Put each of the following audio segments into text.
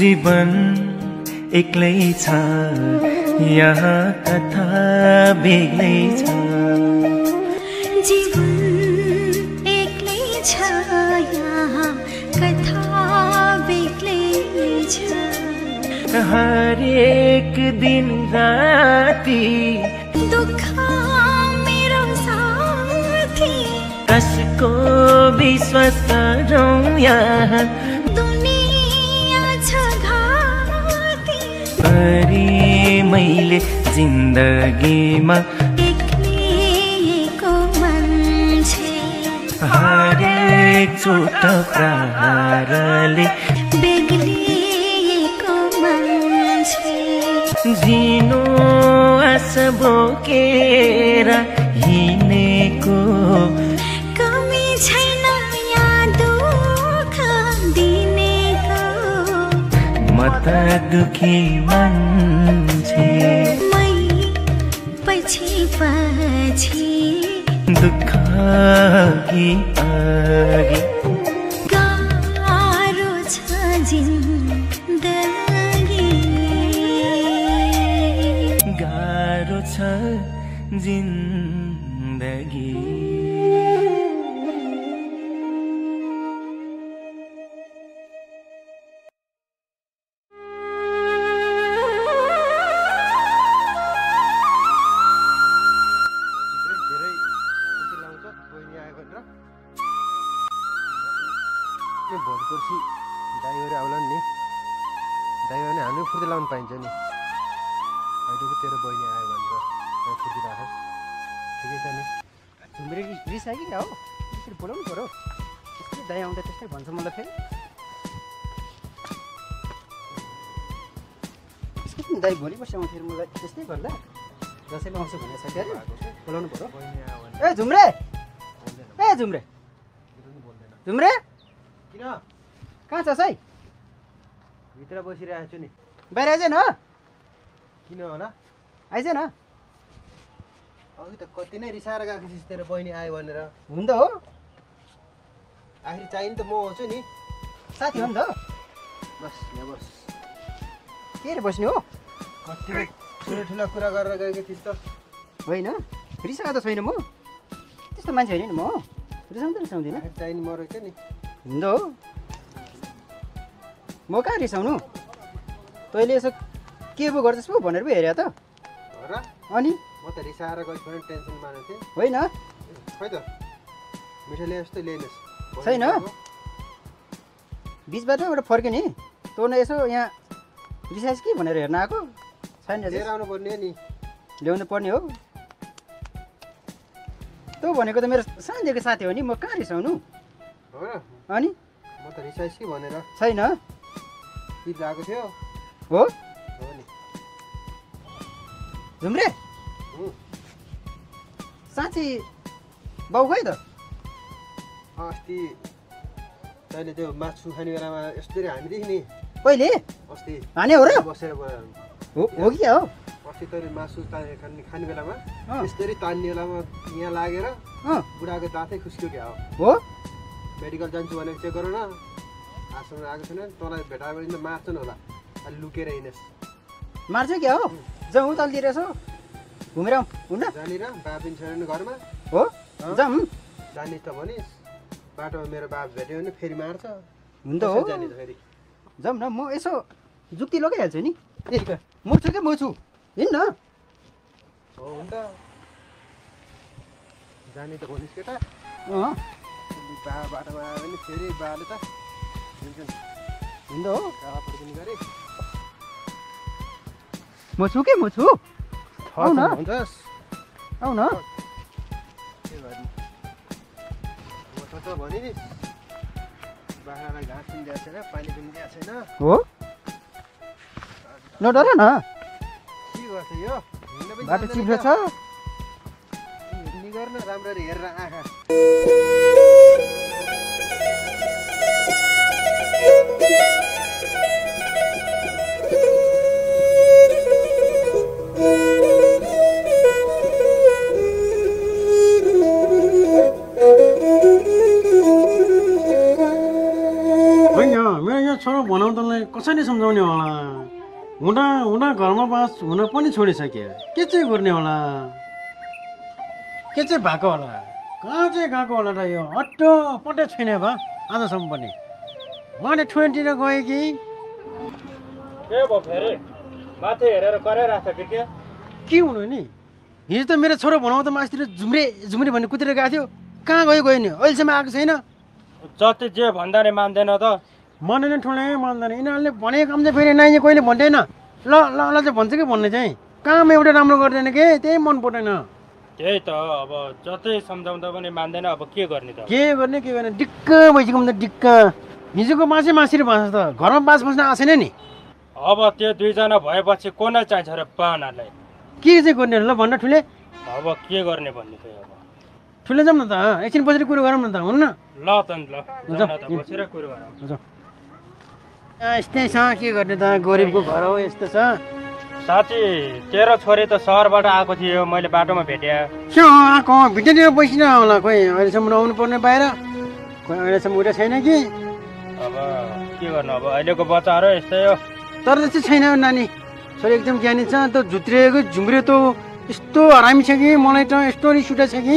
जीवन एक्लै छ यहाँ कथा बेग्लै छ जीवन एक्लै छ यहाँ कथा बेग्लै छ हरेक दिन राति दुःख मेरो साथी कसको विश्वास गरौँ यहाँ दुनिया छ घाती परी मैले जिन्दगीमा एक्लिएको मान्छे हरेक चोट प्रहारले बेग्लिएको मान्छे झिनो आस बोकेर हिँडेको कमी छैन यहाँ दुःख दिनेको म त दुखी मान्छे मै पछि पछि दुःख कि अघि गाह्रो छ जिन्दगी गाह्रो छ जिन्दगी भोलि पर्सि ड्राइभर आउलान् नि ड्राइभर नै हामी फुर्ती लाउनु पाइन्छ नि अहिले पो तेरो बहिनी आयो भनेर फुर्ती राख ठिकै छ नि झुम्रे रिस आयो कि क्या हो त्यसरी बोलाउनु पऱ्यो त्यसरी दाइ आउँदा त्यस्तै भन्छ मलाई फेरि त्यसको दाइ भोलि पर्सि आउँथ्यो मलाई त्यस्तै गर्दा दसैँमा आउँछु भनेर छ क्या बोलाउनु पऱ्यो ए झुम्रे झुम्रे झुम्रे किन कहाँ छस् है भित्र बसिरहेको छु नि बाहिर आइज न किन होला आइज न अघि त कति नै रिसाएर गएको थिइस् तेरो बहिनी आयो भनेर हुन त हो आखिर चाहिने त म आउँछु नि साथी हो नि त बस यहाँ बस के रे बस्ने हो कति ठुलो ठुलो कुरा गरेर गएको थिइस् त होइन रिसाएको त छैन म त्यस्तो मान्छे होइन नि म रिसाउँदिनँ आखिर चाहिने म रहेछ नि हुन त हो म कहाँ रिसाउनु तैँले यसो के पो गर्छस् पो भनेर पो हेरे त हो र अनि म त रिसाएर गएछ भने टेन्सन मानेको थिएँ होइन खै त मिठो ल्याए जस्तो ल्याइनस् छैन बिचबाट एउटा फर्क्यो नि तँ न यसो यहाँ रिसाइस कि भनेर हेर्न आएको छैन लिएर आउनु पर्ने हो नि ल्याउनु पर्ने हो तँ भनेको त मेरो सानोदेखि साथी हो नि म कहाँ रिसाउनु हो र अनि म त रिसाइस् कि भनेर छैन गीत गएको थियो हो हो नि झुम्रे साँच्ची बाउ खै त अस्ति तैँले त्यो मासु खाने बेलामा यसरी हामीदेखि नि कहिले अस्ति हाने हो र बसेर हो कि क्या हो अस्ति तैँले मासु खाने बेलामा अँ। यसरी तान्ने बेलामा यहाँ लागेर अँ बुढाको दाँतै खुस्क्यो क्या हो हो मेडिकल जान्छु भनेको चेक गर न आश्रममा आएको छैन तँलाई भेटायो भने त मार्छन् होला अलि लुकेर हिँडेस् मार्छ क्या हो जाउँ तलतिर यसो घुमेर आउँ हुन्न जानेर बा पनि छैन घरमा हो जाउँ जाने त भनिस् बाटोमा मेरो बाप भेट्यो भने फेरि मार्छ हुन त हो कसरी जाने त फेरि जाउँ न म यसो जुक्ति लगाइहाल्छु नि ए म छु क्या म छु हिँड्न हो हुन्छ जाने त भनिस् केटा अँ बा बाटोमा आयो भने फेरि बाले त हुन्छन् हुन त हो काला फर्किने गरे म छु के म छु आऊ न हुन्छस् आऊ न के गर्ने म त भनिदिस् बाख्रालाई घाँस पनि दिएको छैन पानी पनि दिएको छैन हो नडर न के गर्छ यो हिँड्न पनि बाटो जान्दैन चिप्लो छ क्या? हिँड्ने गर्न राम्ररी हेरेर आँखा कसरी सम्झाउने होला हुँदा हुँदा घरमा बास हुन पनि छोडिसक्यो के चाहिँ गर्ने होला के चाहिँ भएको होला कहाँ चाहिँ गएको होला र यो अट्टो पट्टै छैन भयो आजसम्म पनि उहाँले ठुलोतिर गयो कि के भयो फेरि माथि हेरेर कराइरहेको छ कि के हुनु नि हिजो त मेरो छोरो भनाउँदा मासतिर झुम्रे झुम्रे भन्ने कुदेर गएको थियो कहाँ गयो नि अहिलेसम्म आएको छैन जति जे भन्दा नि मान्दैन त मान्दैन ठुलै मान्दैन यिनीहरूले भनेको काम चाहिँ फेरि नाइने कहिले भन्दैन ल ल ल चाहिँ भन्छ कि भन्ने चाहिँ काम एउटा राम्रो गर्दैन के त्यही मन पर्दैन त्यही त अब जति सम्झाउँदा पनि मान्दैन अब के गर्ने त के गर्ने डिक्क भइसक्यो त डिक्क हिजोको मासै मासिरी भाँच्छ त घरमा बास बस्न आएको छैन नि अब त्यो दुईजना भएपछि को नै चाहिन्छ र पानालाई के चाहिँ गर्ने ल भन्न ठुले अब के गर्ने भन्ने चाहिँ अब ठुले जाउँ न त एकछिन बसेर कुरो गरौँ न त हुन्न ल त बसेर कुरो गरौँ यस्तै छ के गर्ने त गरिबको घर हो यस्तो छ साथी तेरो छोरी त सहरबाट आएको थियो मैले बाटोमा भेटेँ के आएको भित्रतिर बसिन होला खोइ अहिलेसम्म आउनु पर्ने बाहिर खोइ अहिलेसम्म उठे छैन कि अब के गर्नु अब अहिलेको बच्चाहरू यस्तै हो तर त्यस्तो छैन नानी छोरी एकदम ज्ञानी छ त झुत्रिएको झुम्रे त यस्तो हरामी छ कि मलाई त यस्तो रिस उठेको छ कि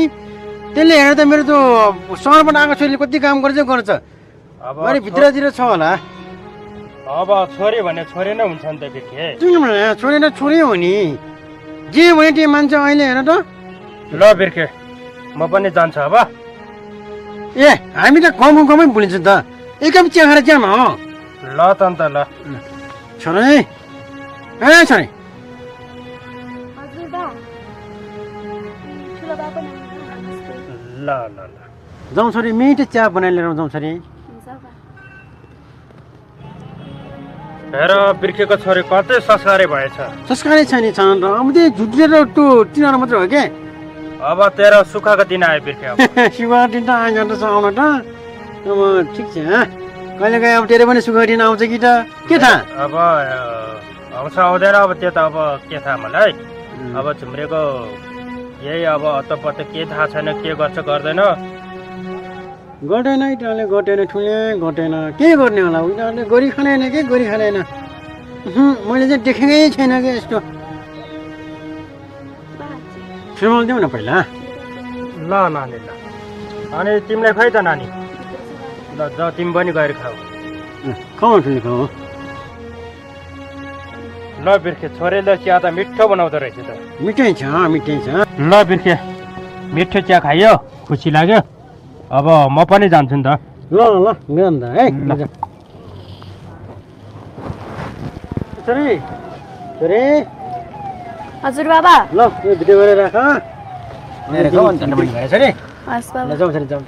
त्यसले हेरेर त मेरो त सहरबाट आएको छोरीले कति काम गर्छ अब अनि भित्रतिर छ होला अब छोरी भने छोरी नै हुन्छ नि त बिर्खे छोरी त छोरी हो नि जे भने त्यो मान्छ अहिले हेर त ल बिर्खे म पनि जान्छु अब ए हामी त कमै भुलिन्छ त एक कप चिया खाएर जाम हो ल त अन्त ल छोरा ए छोरी ल ल ल जाउँ छोरी मिठो चिया बनाएर लिएर जाउँ छोरी हेर बिर्खेको छोरी कतै संस्कारै भएछ संस्कारै छ नि छन् र अब त्यो झुट्रेर त्यो तिनीहरू मात्र हो के अब तेरो सुखको दिन आयो बिर्खे अब सुखा दिन त आइन्छ छ आउन त अब ठिक छ कहिले काहीँ अब तेरो पनि सुखा दिन आउँछ कि त के थाहा अब आउँछ आउँदैन अब त्यो त अब के थाहा मलाई अब झुम्रेको यही अब अत्तपत्त के थाहा छैन के गर्छ गर्दैन गर्दैन यिनीहरूले गर्दैन ठुले गर्दैन के गर्ने होला उनीहरूले गरी खाँदैन के गरी खाँदैन मैले चाहिँ देखेकै छैन कि यस्तो फिल्म दिउँ न पहिला ल नानी ल अनि तिमीलाई खै त नानी ल ज तिमी पनि गएर खाऊ खाऊ ठुले खाऊ ल बिर्खे छोरीले चिया त मिठो बनाउँदो रहेछ त मिठै छ ल बिर्खे मिठो चिया खाइयो खुसी लाग्यो अब म पनि जान्छु नि त ल ल गयो नि त है छोरी छोरी हजुर बाबा ल यो भिडियो गरेर राख छोरी हस् बाबा जाउँ छोरी जाउँ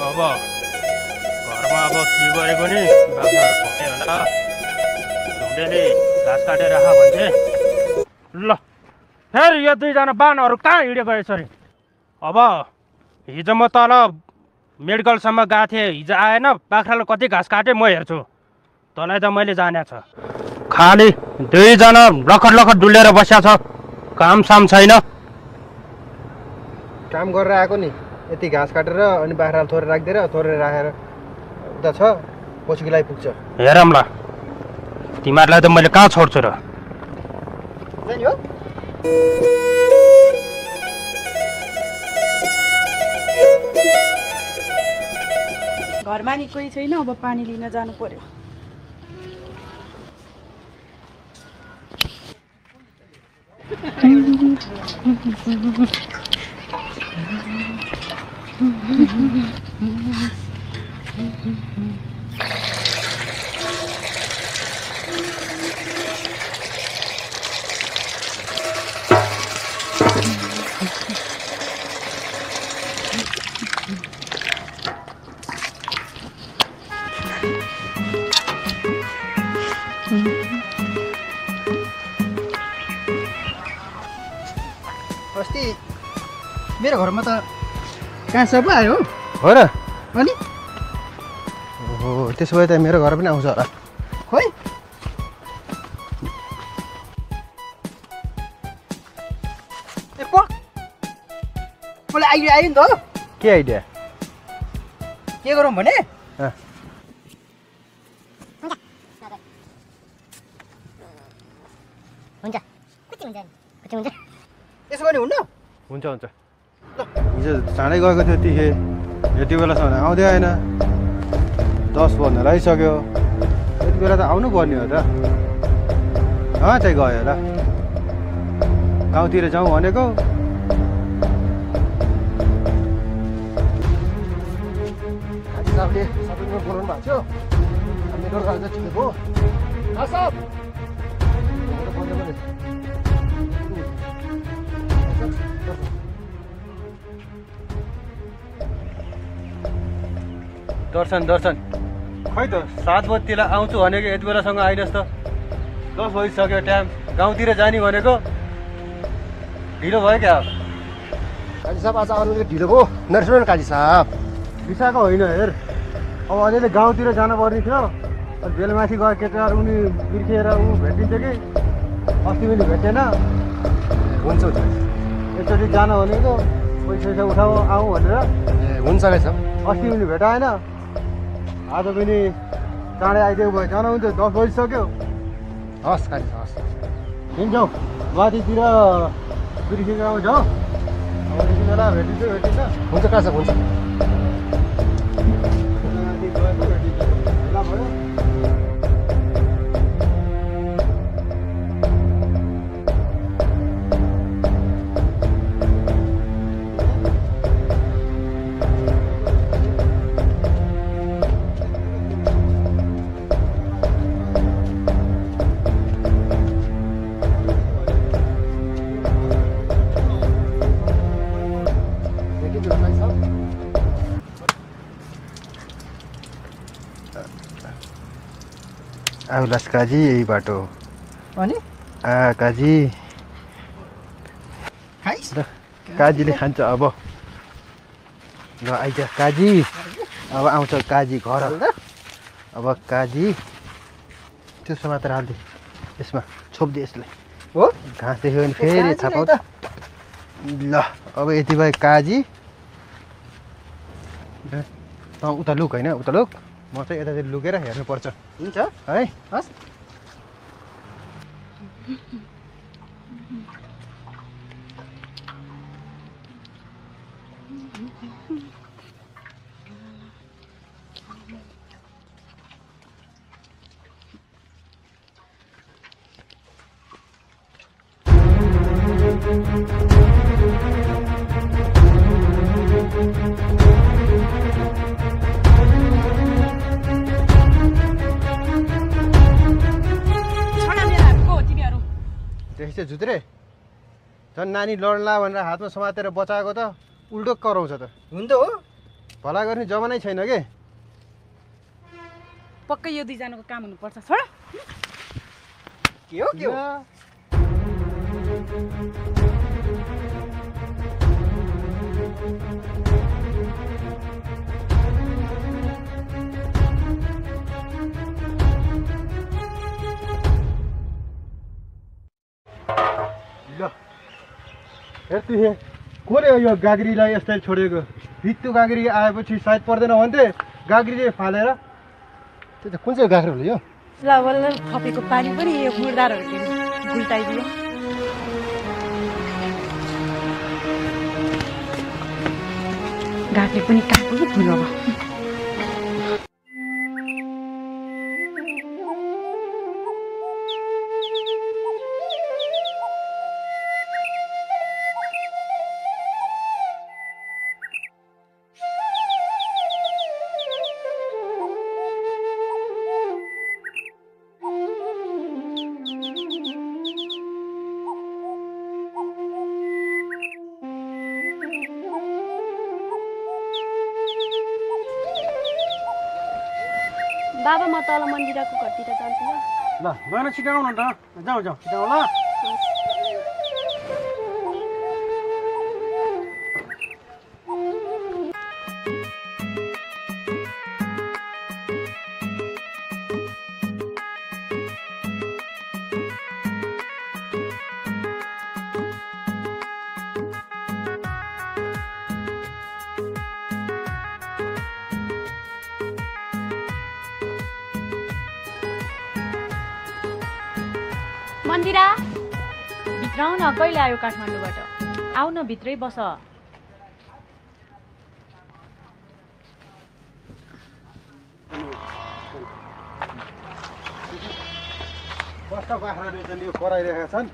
अब घरमा अब के गरेको नि बाख्राहरू खोक्ने होला ढुङ्डेले घाँस काटेर राख भन्छे ल फेरि यो दुईजना बानहरू कहाँ हिँडेको यसरी अब हिजो म तल मेडिकलसम्म गएको थिएँ हिजो आएन बाख्रालाई कति घाँस काटेँ म हेर्छु तँलाई त मैले जाने छ खालि दुईजना लखट डुलेर बस्या छ काम साम छैन काम गरेर आएको नि यति घाँस काटेर अनि बाख्रालाई थोरै राखिदिएर थोरै राखेर उता छ पछिको लागि पुग्छ हेरौँ ल तिमीहरूलाई त मैले कहाँ छोड्छु र घरमा नि कोही छैन अब पानी लिन जानु पर्यो अस्ति मेरो घरमा त कहाँ सब आयो हो र अनि ओहो त्यसो भए त मेरो घर पनि आउँछ होला खोइ ए प मलाई आइडिया आयो नि त के आइडिया के गरौँ भने हुन्छ कति हुन्छ कति हुन्छ त्यसो भने हुन्न हुन्छ हुन्छ हिजो चाँडै गएको थियो तिखे यति बेलासम्म आउँदै आएन 10 बज्न लागिसक्यो यति बेला त आउनु पर्ने हो त कहाँ चाहिँ गयो होला गाउँतिर जाउँ भनेको साहबले सबैमा बोलाउनु भएको थियो मेरो घर चाहिँ ठिकै भयो साहब दर्शन खै त 7 बजीतिर आउँछु भनेको यति बेलासँग आइनस् त 10 बजिसक्यो टाइम गाउँतिर जाने भनेको ढिलो भयो क्या काजी साहब आज आउनु ढिलो भयो नरिसाउनु काजी साहब बिसाएको होइन हेर अब अझैले गाउँतिर जानुपर्ने थियो बेलमाथि गयो केटाहरू उनी बिर्खिएर ऊ भेटिन्छ कि अस्ति पनि भेटेन हुन्छ हुन्छ एकचोटि जान भनेको पैसा उठाऊ आऊ भनेर ए हुन्छ काजी साहब अस्ति पनि भेटाएन आज पनि चाँडै आइदिएको भयो जान हुन्छ 10 बजिसक्यो हस् काजी हस् हिँड्छौँ माथितिर बिर्खी गाउँ जाउँ अब यति बेला भेटिन्छ हुन्छ काजी साहब हुन्छ आउलास काजी यही बाटो अनि काजी खाइस् काजीले खान्छ अब ल आइज काजी अब आउँछ काजी घर अब काजी त्यो समातेर हालिदिए यसमा छोपिदिए यसलाई हो घाँस देख्यो भने फेरि थाहा ल अब यति भयो काजी त उता लुक होइन उता लुक म चाहिँ यतातिर लुकेर हेर्नुपर्छ हुन्छ है हस् देखेछ जुत्रे झन् नानी लड्ला भनेर हातमा समातेर बचाएको त उल्टो कराउँछ त हुन्छ हो भला गर्ने जमानै छैन के पक्कै यो दुईजनाको काम हुनुपर्छ छोड के हो ल हेर तिमी कसले यो गाग्रीलाई यस्तै छोडेको भित्तो गाग्री आएपछि सायद पर्दैन भन्थे गाग्रीले फालेर त्यो त कुन चाहिँ गाग्रो हो यो ल बल्ल थपेको पानी पनि यो मुर्दारहरूले गुल्टाइदियो घाटले पनि काट्नु फुल अब बाबा म तल मन्दिरको घरतिर जान्छु ल गएर छिटाउन त जाउँ छिटाउँ ल मन्दिरा भित्र आऊ न, कहिले आयो काठमाडौँबाट? आऊ न, भित्रै बस। कस्तो बाख्राले चाहिँ यो कराइरहेका छन्।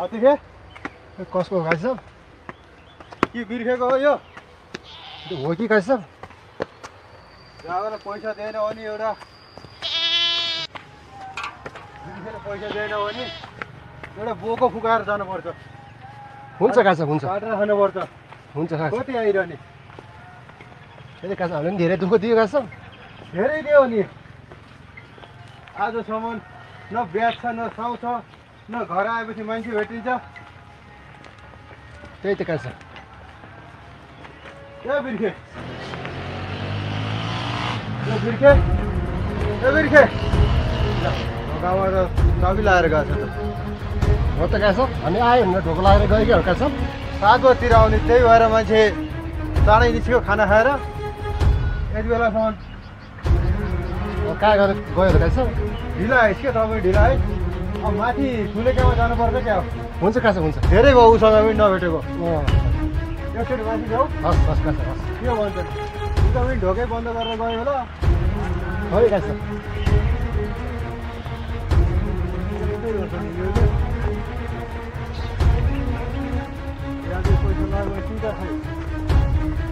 अतिखे कसको गाई छ? के बिर्खेको हो यो? हो कि गाई छ? जहाँबाट पैसा दिएन भने एउटा पैसा दिएन भने एउटा बोको फुकाएर जानुपर्छ। हुन्छ काछ हुन्छ, काटेर खानुपर्छ। हुन्छ काछ। कति आइरहने? त्यही काछ हामीले पनि धेरै दुःख दियो काछ, धेरै दियो नि। आजसम्म न ब्याज छ, न साउ छ, न घर आएपछि मान्छे भेटिन्छ। त्यही त काछ। ए बिर्खे, ए बिर्खे, ए बिर्खे, गाउँमा त चाबी लाएर गएको छ। हो त काछ, हामी आयो भने ढोको लगाएर गयो कि हल्का छ। 7 बजीतिर आउने, त्यही भएर मान्छे चाँडै निस्क्यो खाना खाएर। यति बेलासम्म कहाँ गरेर गयो काछ? ढिलो आइस् क्या तपाईँ, ढिलो आइस्। अब माथि ठुले काममा जानुपर्छ क्या। हुन्छ काछ हुन्छ, धेरै भयो उसँग पनि नभेटेको। एकचोटि माथि जाऊ। हस् हस् काछ हस्। के भन्छ उता पनि ढोकै बन्द गरेर गयो होला। है काछ।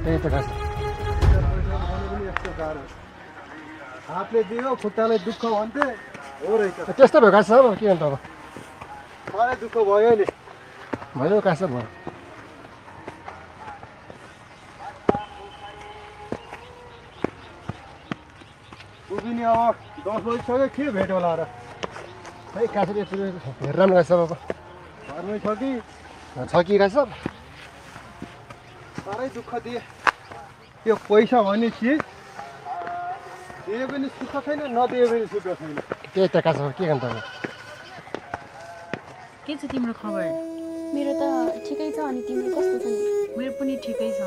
त्यही त काछ। हातले दियो खुट्टाले दुःख भन्थे, हो रहेछ। त्यस्तो भयो काछ। अब के अन्त, अब मलाई दुःख भयो नि। भयो काछ भयो। उभिने अब 10 बजिसक्यो, के भेट होला र? खै काछले हेर राम्रो काछ। अब घरमै छ कि काछ? साह्रै दुःख दिए। यो पैसा भन्ने चिज दिए पनि सुख छैन, नदिए पनि सुख छैन। त्यही त काछ, के गर्नु त? के छ तिम्रो खबर? मेरो त ठिकै छ, अनि तिम्रो कस्तो छ नि? मेरो पनि ठिकै छ।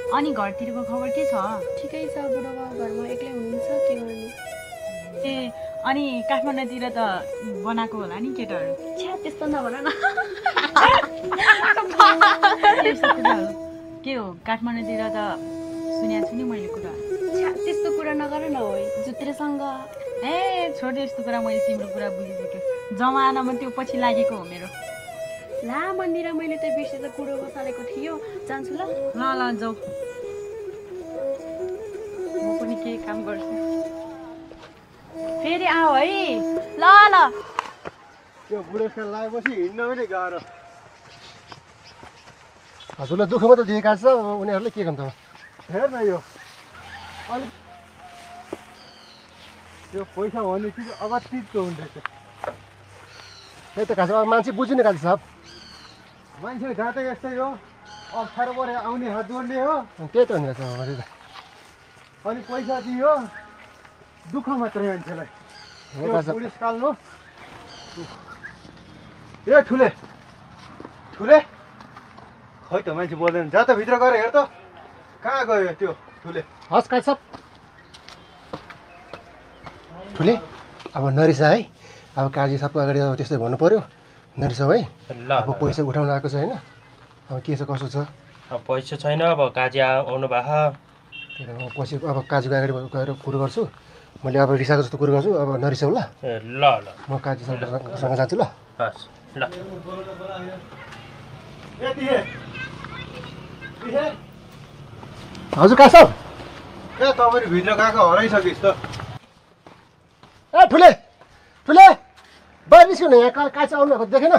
अनि घरतिरको खबर के छ? ठिकै छ, बुढाबा घरमा एक्लै हुनुहुन्छ, के गर्ने? ए अनि काठमाडौँतिर त बनाएको होला नि केटाहरू? छ्या त्यस्तो नभन न। के हो काठमाडौँतिर त सुनेको छु नि मैले कुरा। छ्या त्यस्तो कुरा नगर न, हो जुत्रेसँग। ए छोड यस्तो कुरा, मैले तिम्रो कुरा बुझिसक्यो। जमानामा त्यो पछि लागेको हो मेरो। ला मन्दिरा, मैले त बिर्सेर कुरो बसालेको थियो। जान्छु ल। ल ल जाऊ, म पनि केही काम गर्छु। फेरि आऊ है। ल ल। त्यो बुढेसकाल लागेपछि हिँड्न पनि गाह्रो। हजुरलाई दुःख मात्रै दिएका छ, उनीहरूले के गर्नु त? हेर न यो अलिक यो पैसा भन्ने चिज अगतिको हुन्छ। त्यही त खास, अब मान्छे बुझिने कान्छ साहब। मान्छेले जाँदै यस्तै हो, अप्ठ्यारो पऱ्यो आउने हात जोड्ने हो। त्यही त हुन्छ अनि पैसा दियो दुःख मात्रै मान्छेलाई। पुलिस काल्नु। ए ठुले ठुले, खै त मान्छे बोल्दैन। जा त भित्र गएर हेर त, कहाँ गयो त्यो ठुले? हस् काछ ठुले। अब नरिसा है, अब काजी सबको अगाडि अब त्यस्तै भन्नु पऱ्यो। नरिसाउ है। ल अब पैसा उठाउनु आएको छ होइन, अब के छ कसो छ? अब पैसा छैन, अब काजी आउनु भएको। पछि अब काजीको अगाडि गएर कुरो गर्छु मैले। अब रिसाको जस्तो कुरो गर्छु, अब नरिसाउ ल। ल ल, म काजीसँग जान्छु ल। हस् ल। हजुर काछ साहब। ए तपाईँ भित्र गएको हराइसकिस् त। ए ठुले ठुले, बाहिर निस्क्नु न, यहाँ काछ आउनु देखेन?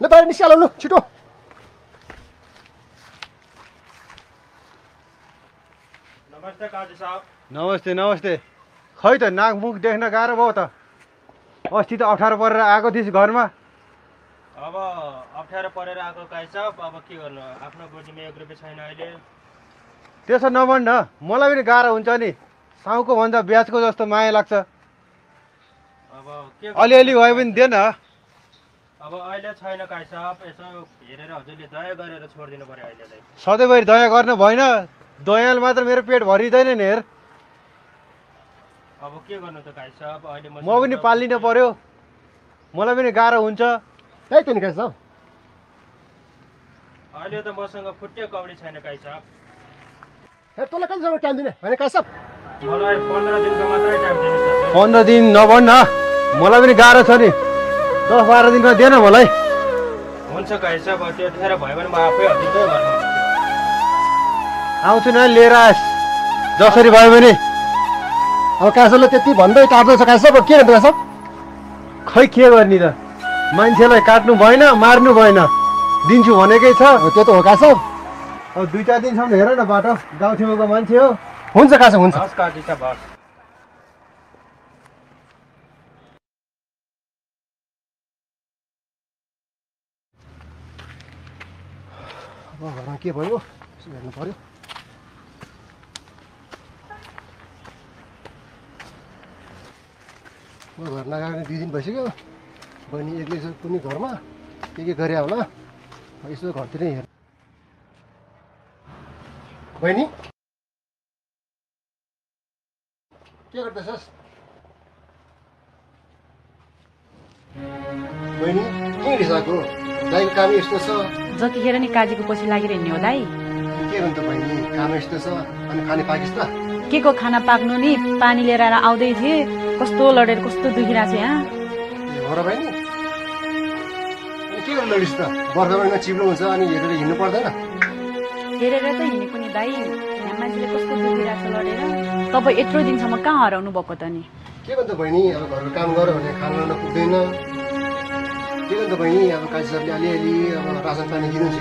ल बाहिर निस्किहाल्नु छिटो। नमस्ते काजी साहब। नमस्ते नमस्ते। खै त नाकमुख देख्न गाह्रो भयो त। अस्ति त अप्ठ्यारो परेर आएको थिइस् घरमा। अब अप्ठ्यारो परेर आएको काजी साहब, अब के गर्नु, आफ्नो गोजीमा 1 रुपियाँ छैन अहिले। त्यसो नभन्न, मलाई पनि गाह्रो हुन्छ नि। साउको भन्दा ब्याजको जस्तो माया लाग्छ। अब के अलिअलि भए पनि दे न। अब अहिले छैन काजी साहब, यसो हेरेर हजुरले दया गरेर छोडिदिनु पर्यो अहिले चाहिँ। सधैँभरि दया गर्न भएन, दयाल मात्र मेरो पेट भरिँदैन नि। हेर अब के गर्नु त काजी साहब, अहिले म पनि पालिन पर्यो। मलाई पनि गाह्रो हुन्छ है त नि काई साहब अहिले त मसँग फुट्टे कौडी छैन काई साहब हे तँलाई कहिलेसम्म टाइम दिने होइन काई साहब मलाई 15 दिनको मात्रै टाइम दिनुहोस् 15 दिन नभन्न मलाई पनि गाह्रो छ नि 10-12 दिनमा दे न मलाई हुन्छ काई साहब त्यो ठेर भयो भने म आफै हदिँदै गर्नु आउँछु न लिएर आएस् जसरी भयो भने अब कासले त्यति भन्दै काट्दैछ कासब के गर्नु कासब खै के गर्ने त मान्छेलाई काट्नु भएन मार्नु भएन दिन्छु भनेकै छ त्यो त हो कासब अब 2-4 दिनसम्म हेर न बाटो गाउँछेउको मान्छे हो हुन्छ कासब हुन्छ हस् काटी छ बस अब घरमा के भयो हेर्नु पर्यो म घर नगएको 2 दिन भइसक्यो बहिनी एक्लै छ कुनै घरमा के गरे होला यसो घरतिरै हेर बहिनी के गर्दैछस् बहिनी के रिसाएको दाइको काम यस्तो छ जतिखेर नि काजीको पछि लागेर हिँड्ने हो दाइ के गर्नु बहिनी काम यस्तो छ अनि खाने पाकिस् त के को खाना पाक्नु नि पानी लिएर आउँदै थिए कस्तो लडेर कस्तो दुखिरहेको छ यहाँ हो र बहिनी अनि के गर्नु लडिस् त बर्खा महिना चिप्लो हुन्छ अनि हेरेर हिँड्नु पर्दैन हेरेर त हिँडेको नि दाइ यहाँ मान्छेले कस्तो दुखिरहेको छ लडेर तपाईँ यत्रो दिनसम्म कहाँ हराउनु भएको त नि के गर्नु बहिनी अब घरको काम गर भने खाना लाउन पुग्दैन के गर्नु बहिनी अब काजी सरले अलिअलि अब रासन पानी दिनुहुन्छ